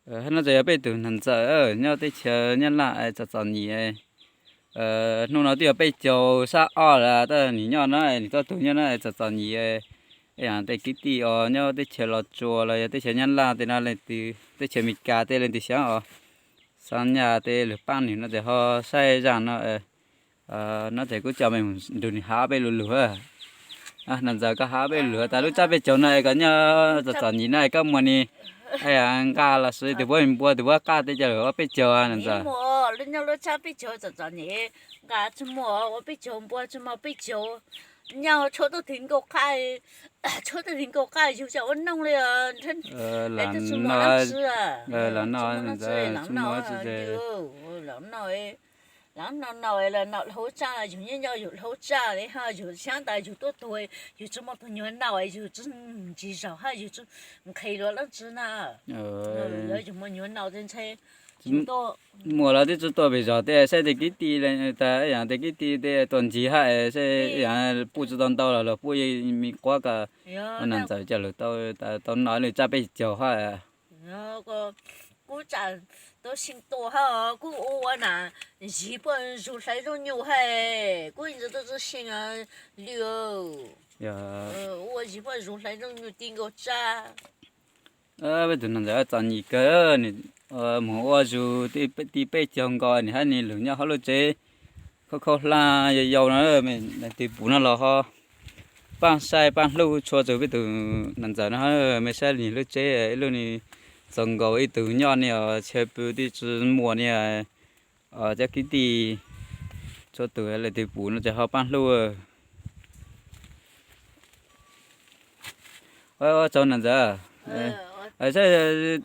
No txawm yog peb tug nam ntxawm nyob teb chaws Nyab Laj txom txom nyem. Hnub no twb yog peb caug xab ob lawm, tab sis nws nyob no, nws tuaj tug nyob no txom txom nyem. Tej kwv tij os nyob teb chaws Los Tsuas los yog teb chaws Nyab Laj tej no, leej twg teb chaws Amelikas tej leej twg xyov os, xav nyaj tej lug paab nws no ces ho saib zaaj no. No ces kuv coj mej mus nrug nws has peb lu lug. Nam ntxawm, koj has peb lu lug tas lub tsab peb caug no es koj nyob txom txom nyem no es koj muaj ni nqa los sis tus puab npua tus puab qab tej coj lug ua peb caug nam ntxawm? Nyob lub tsab peb caug txom txom nyem, nqa tsi muaj ua peb caug, npua tsi muaj peb caug. Nyob tshuav tuab twg nkaum qab, tshuav tuab twg nkaum qab yug coj ua noog li. Los no, los no, los no, los no, hauv tsaj yug nyob nyob yug hauv tsaj li hab, yug xyab tas yug tuab tuag, yug tsi muaj tug nyuag noj, yug tsi ntsig zaug hab yug tsi nqhis luag dlaab tsi na. Yug muaj nyuag noj tes ntshe muaj los twb tsi tuaj pem zog tej, saib tej kwv tij, tas yog tej kwv tij tej tuaj ntsig hab saib yog puj tsi tau ntau los luag puj me quab ko, nam ntxawm coj lug tau noj lub tsab peb caug hab. Kuv tsam tau sib tua hab, kuv ua na, yig puab zug hlais zaub nyuj hab, kuv ntxawm tau tsi sib li, ua yig puab zug hlais zaub nyuj ti nkaus tsab. Peb tug nam ntxawm txom nyem kawg, nws moog ua zug ti peb caug nkaus, nws hab nws lug nyob hauv lub tsev khaub khaub hlab yau yau no, leej twg pum no los ho paab saib paab hlub tshua txug peb tug nam ntxawm no. Mej saib nws lub tsev, ib lub nws txaus nkaus ib tug nyob ni os, chaw pw twb tsi muaj ni. Cov kwv tij txhua tug leej twg pum no ces ho paab hlub. Ua tsaug nam ntxawm. Saib